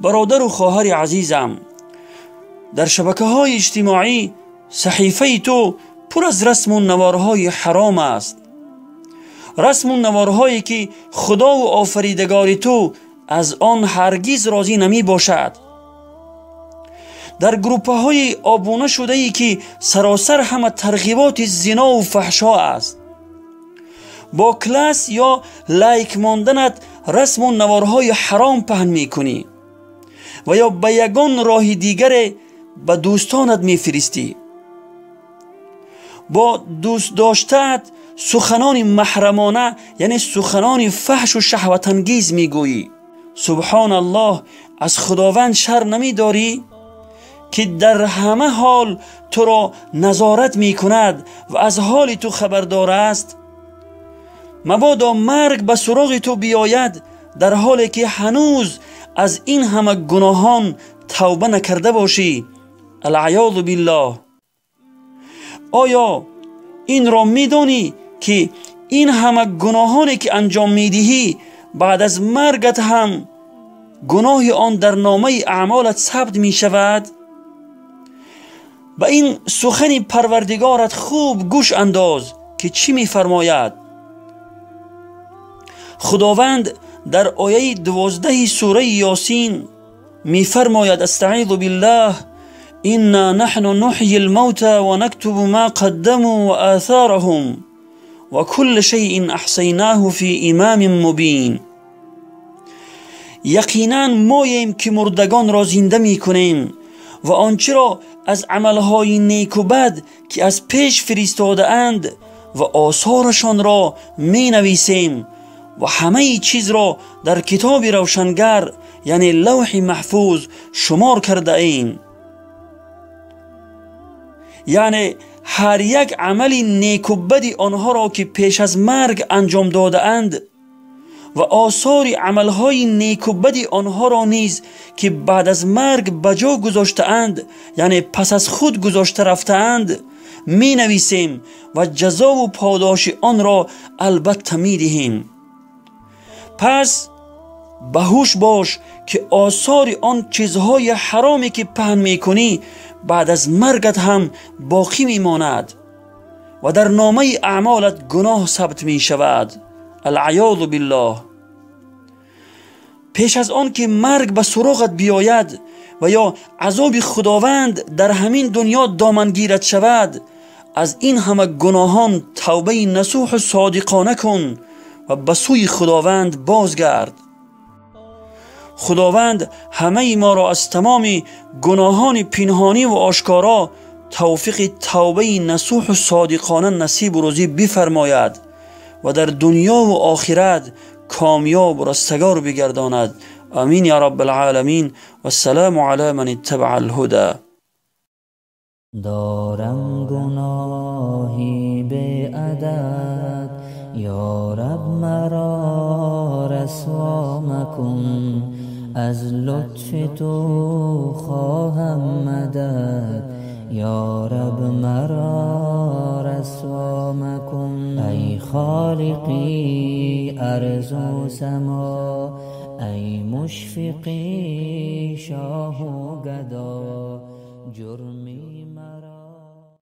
Бародару хоҳари азизам, дар шабакаҳои иҷтимоӣ саҳифаи ту пур аз расму наворҳои ҳаром аст, расму наворҳое ки худову офаридагори ту аз он ҳаргиз розӣ намебошад. Дар группаҳои обуна шудае ки саросар ҳама тарғиботи зинову фаҳшо аст, бо класс ё лайк монданат расму наворҳои ҳаром паҳн мекунӣ ва ё ба ягон роҳи дигаре ба дӯстонат мефиристӣ. Бо дӯст доштаат суханони маҳрамона, яъне суханони фаҳшу шаҳватангез мегӯӣ. Субҳоналлоҳ, аз Худованд шарм намедорӣ ки дар ҳама ҳол туро назорат мекунад ва аз ҳоли ту хабардор аст? Мабодо марг ба суроғи ту биёяд дар ҳоле ки ҳанӯз аз ин ҳама гуноҳон тавба накарда бошӣ. Алъаёзу биллоҳ. Оё инро медонӣ ки ин ҳама гуноҳоне ки анҷом медиҳӣ баъд аз маргат ҳам гуноҳи он дар номаи аъмолат сабт мешавад? Ба ин сухани Парвардигорат хуб гӯш андоз ки чӣ мефармояд. Худованд дар ояи 12 сураи Ёсин мефармояд: астаизу биллаҳ, инна наҳну нуҳйи лмавта ва нактубу ма қаддаму ва атҳораҳум ва кулла шайин аҳсайнаҳу фи имамин мубин. Яқинан моем ки мурдагонро зинда мекунем ва он чиро аз амалҳои неку бад ки аз пеш фиристодаанд ва осорашонро менависем ва ҳамаи чизро дар китоби равшангар, яъне лавҳи маҳфуз, шумор кардаем. Яъне ҳар як амали неку бади онҳоро ки пеш аз марг анҷом додаанд ва осори амалҳои неку бади онҳоро низ ки баъд аз марг ба ҷо гузоштаанд, яъне пас аз худ гузошта рафтаанд, менависем ва ҷазову подоши онро албатта медиҳем. Пас ба ҳуш бош ки осори он чизҳои ҳароме ки паҳн мекунӣ баъд аз маргат ҳам боқӣ мемонад ва дар номаи аъмолат гуноҳ сабт мешавад. Алъаёзу биллоҳ. Пеш аз он ки марг ба суроғат биёяд ва ё азоби Худованд дар ҳамин дунё домангират шавад, аз ин ҳама гуноҳон тавбаи насӯҳу содиқона кун ва ба сӯи Худованд бозгард. Худованд ҳамаи моро аз тамоми гуноҳони пинҳонӣ ва ошкоро тавфиқи тавбаи насӯҳу содиқона насибу рӯзӣ бифармояд ва дар дунёву охират комёбу растагор бигардонад. Амин я раббал оламин. Вассаламу ала ман иттабаа алҳуда. Дорам гуноҳи беадад, ё Раб маро расво макун, аз лутфи ту хоҳам мадад, ё Раб маро расво макун. Ай Холиқи арзу само, ай мушфиқи шоҳу гадо, ҷурми